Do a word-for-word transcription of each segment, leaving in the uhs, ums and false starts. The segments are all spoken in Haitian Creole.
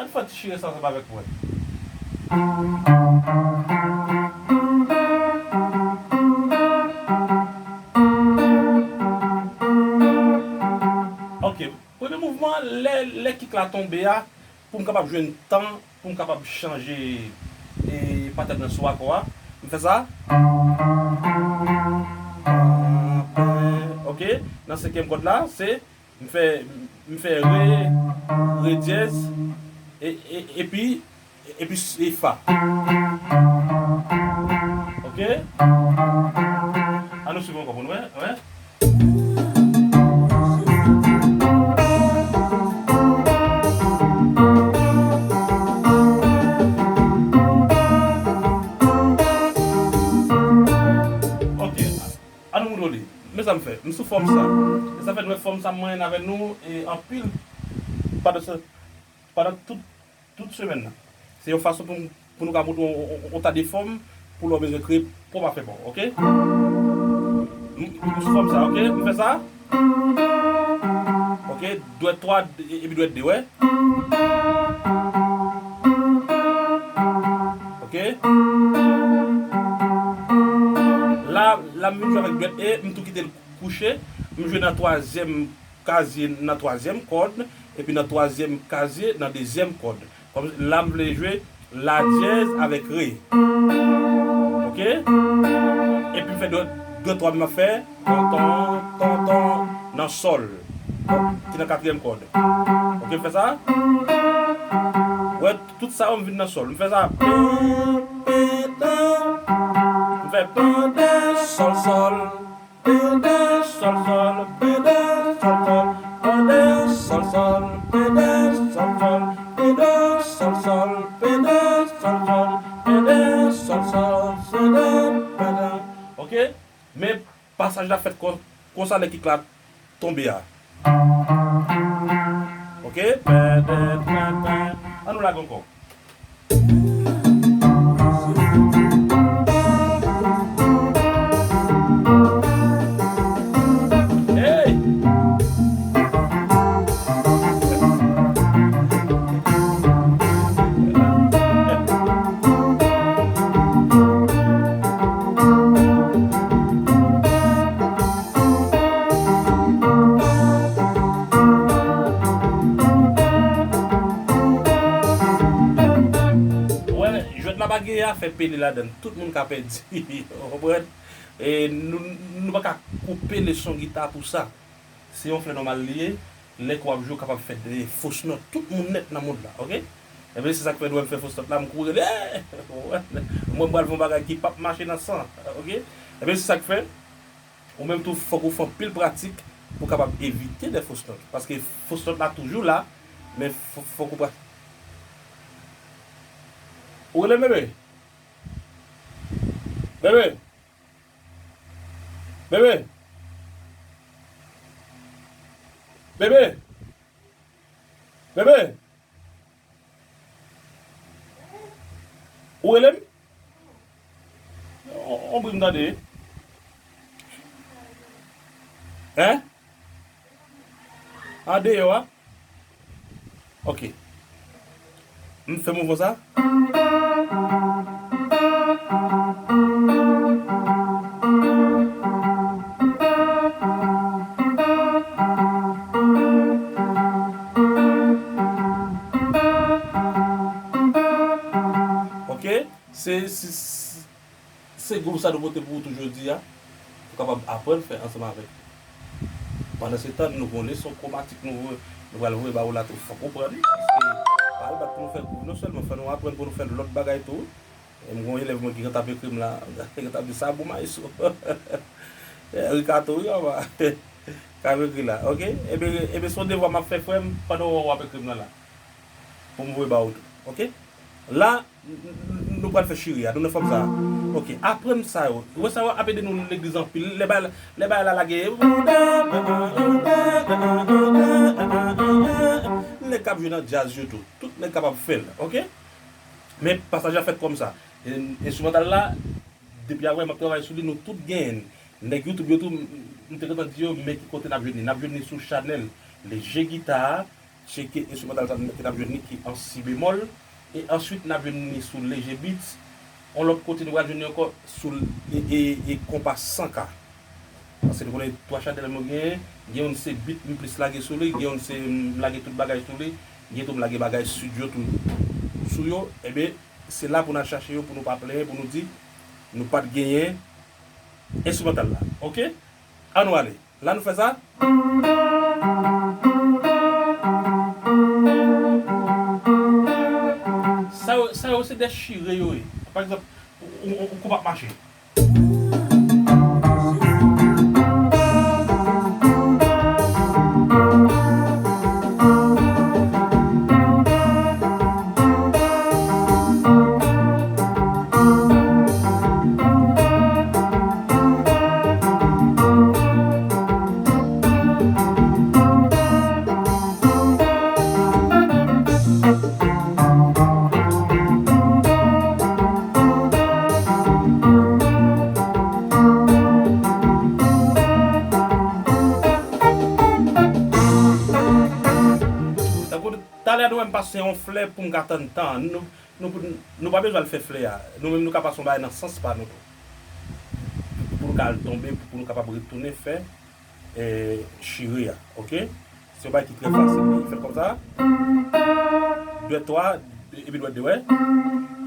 Ann fè ti chire sa ansanm avèk mwen. Ok, premye mouvman, lè, lè kik la tonbe a, pou m kapab jwenn tan, pou m kapab chanje e, patèn nan sou akò a, m fè sa. Ok, nan senkyèm kòd la, se M fè, m fè re, re dyèz, e, e, epi, epi s- e fa. Ok? An nou swiv ankò pou nou wè, wè. Ok. An nou moutre w li. Men sa m fè. M sou fòm sa. E sa fè nou wè fòm sa m manyen avè nou e anpil. Pandan se, pandan tout, tout semèn nan. Se yon fason pou, pou nou ka moutre w, w, w, w ta de fòm pou lè w bezwen kreye pwòp afè pa w, ok? M, m sou fòm sa, ok? M fè sa. Ok, dwèt twa e- epi dwèt de, wè. Ok. La, la m vin jwe avèk dwèt e, m tou kite l kouche. M jwe nan twazyèm kazye nan twazyèm kòd, epi nan twazyèm kazye nan dezyèm kòd. Kòm la m vle jwe la dyèz avèk re. Ok? Epi m fè dwèt, dwèt twa m ap fè ton, ton, ton, ton nan sòl. Ki nan katriyèm kòd. Ok, m fè sa. Wè, tout sa yo m vin nan sòl. M fè sa. Pe, pe, tan. M fè pe, de, sòl, sòl. Pe, de, sòl, sòl, pe, de, sòl, sòl, pe, de, sòl, sòl, pe, de, sòl, sòl, pe, de, sòl, sòl, pe, de, sòl, sòl, pe, de, sòl, sòl, pe, de, pe, de. Ok? Men pasaj la fèt kon, konsa lè kik la tonbe a. Ok? Pè, pè, pè, pè. An nou lage ankò. Hey! Wè, jwèt la pa gen afè pele ladann. Tout moun ka pèdi. Ou konprann? E nou, nou pa ka koupe leson gita pou sa. Se yon flè nòmal li ye. Lè ke w ap jwe, w kapab fè de fos nòt. Tout moun nèt nan mond la, ok? Ebyen, se sa k fè lè m fè fos nòt la, m kouri rele, "Hey!" Mwen, m pral fè yon bagay ki p ap mache nan san, ok? Ebyen, se sa k fè, ou menm tou, fòk ou fè anpil pratik pou w kapab evite de fos nòt. Paske fos nòt la toujou la, men fò- fòk ou pra-, ou rele m, bebe? Bebe? Bebe? Bebe? Bebe? Ou rele m? On, on bri m tande. Hein? Andeyò a? Ok. M fè mouvman sa. Ok. Se, se, se gwoup sa nou pote pou ou tou jodi a, pou kapab aprann fè ansanm avèk. Pandansetan, nou gen yon leson kwomatik nou voye, nou pral voye ba ou la tou, fòk ou pran li, paske pa al bat pou nou fè gwoup non sèlman, fò nou aprann pou nou fè lòt bagay tou. E m gen yon elèv mwen ki gentan ap ekri m la, gentan ap di sa bon maestro. Ricardo, wi, papa. K ap ekri la, ok? Ebyen, ebyen, se yon devwa m ap fè frè m pandan w ap ekri m nan la. Pou m voye ba ou tou, ok? La, n- n- nou pral fè chire a, nou nan fòm sa a. Ok, aprann sa yo. Ou wè sa yo ap ede nou legliz anpil. Lè bagay la, lè bagay la lage. Nèg k ap jwe nan djaz yo tou. Tout nèg kapab fè l, ok? Men pasaj la fèt kòm sa. E, enstrimantal la, depi avè m ap travay sou li, nou tout genyen l. Nèg YouTube yo tou, m- m- m te gentan di yo, men ki kote n ap jwenn li. N ap jwenn li sou chanèl Leje Gita a, tcheke enstrimantal sa ki n ap jwenn li ki an si bemòl. E answit, n ap jwenn li sou Leger Beats. Yon lòt kote, nou pral jwenn li ankò sou e, e, e konpa san ka. Paske nou konnen twa chanèl nou genyen, gen youn se beat m plis lage sou li, gen youn se m lage tout bagay sou li, gen tou m lage bagay studio tou sou yo. Ebyen, se la pou n al chache yo, pou nou pa plenyen, pou nou di nou pa t genyen enstrimantal la. Oke? Ann nou ale. La nou fè sa. Sa yo, sa yo se de chire yo ye. Pa egzanp, ou, ou, ou, ou konpa ap mache. Tankou talè a nou wè m pase yon flè pou m ka tann tan. Nou, nou, nou pa bezwen al fè flè a. Nou menm nou ka pase yon bagay nan sans pa nou tou. Pou nou ka al tonbe, pou nou kapab retounen fè, eh, chire a. Oke? Se yon bagay ki trè fasil. Li fèt kòmsa. Dwèt twa, epi dwèt de, wè.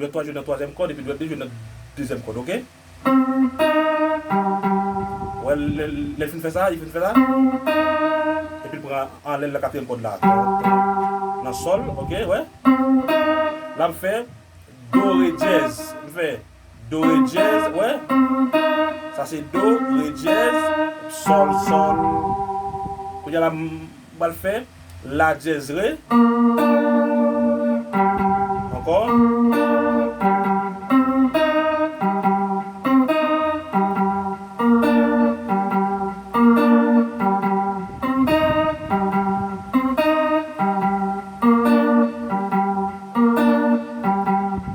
Dwèt twa jwe nan twazyèm kòd, epi dwèt de jwe nan dezyèm kòd, oke? Wè, lè, lè l fin fè sa, li fin fè sa. Epi l pran anlè l nan katriyèm kòd la. Nan sòl, oke, wè. La m fè do, re, dyèz. M fè do, re, dyèz, wè. Sa se do, re, dyèz, sòl, sòl. Kounye a la, m pral fè la dyèz, re. Ankò.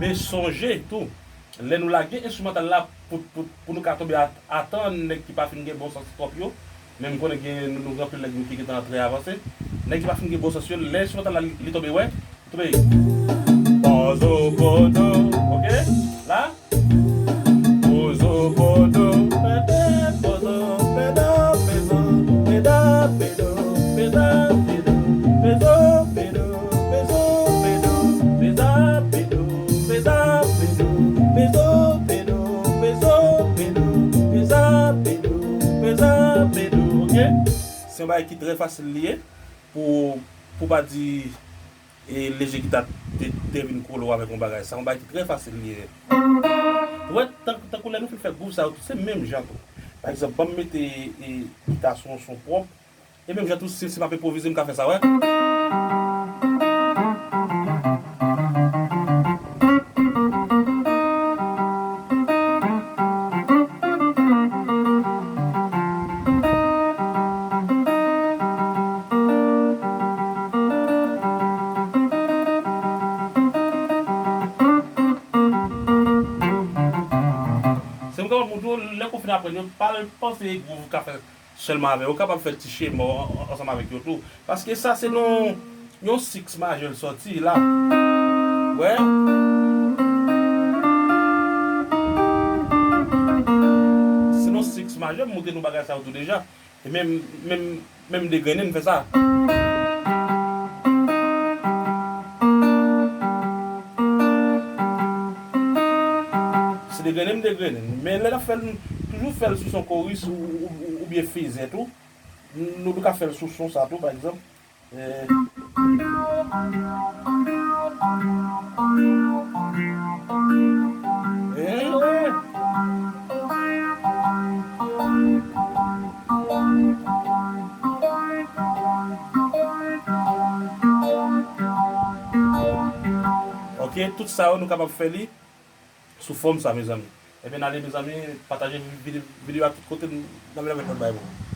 Men sonje tou, lè nou lage enstrimantal la pou, pou, pou nou ka tonbe a, atan nèg ki pa fin gen bon sans twòp yo, men m konnen gen nou, nou gen anpil nèg nou ki gentan trè avanse. Nèg ki pa fin gen bon sans yo, lè enstrimantal la li, li tonbe, wè, li tonbe. Pozo poto, oke? La. Pozo poto, pete poto, pedo pezo, peda pedo, peda pedo, pezo pedo, pezo pedo, peza pedo, peza pedo, pezo pedo, pezo pedo, peza pedo, peza pedo, oke? Se yon bagay ki trè fasil li ye pou, pou pa di e Leger Guitar te, te vin kole w avèk yon bagay. Sa yon bagay ki trè fasil li ye. Ou wè, tan, tankou lè nou fin fè gwouv sa yo tou, se menm jan tou. Pa egzanp, ban m mete, e, gita sou yon son pwòp. E menm jan tou, si, si m ap enpwovize, m ka fè sa, wè. Se m kapab montre w, lè ke w fin aprann yo, pa al panse gwouv ou ka fè sèlman avè yo, ou kapab fè ti chema an, an, ansanm avèk yo tou. Paske sa se nan yon six majè l sòti la. Wè. Se nan six majè, m montre nou bagay sa yo tou deja. E menm, menm, menm degrennen m fè sa. Se degrennen m degrennen. Men lè n ap fè l, toujou fè l sou son koris ou, ou, ou, oubyen fezè tou. Nou, nou ka fè l sou son sa tou, pa egzanp. Eh. Eh. Ok, tout sa yo nou kapab fè li sou fòm sa, mezanmi. Ebyen, n ale, mezanmi, pataje vide-, videyo a tout kote, n ap vin avèk lòt bagay pou ou.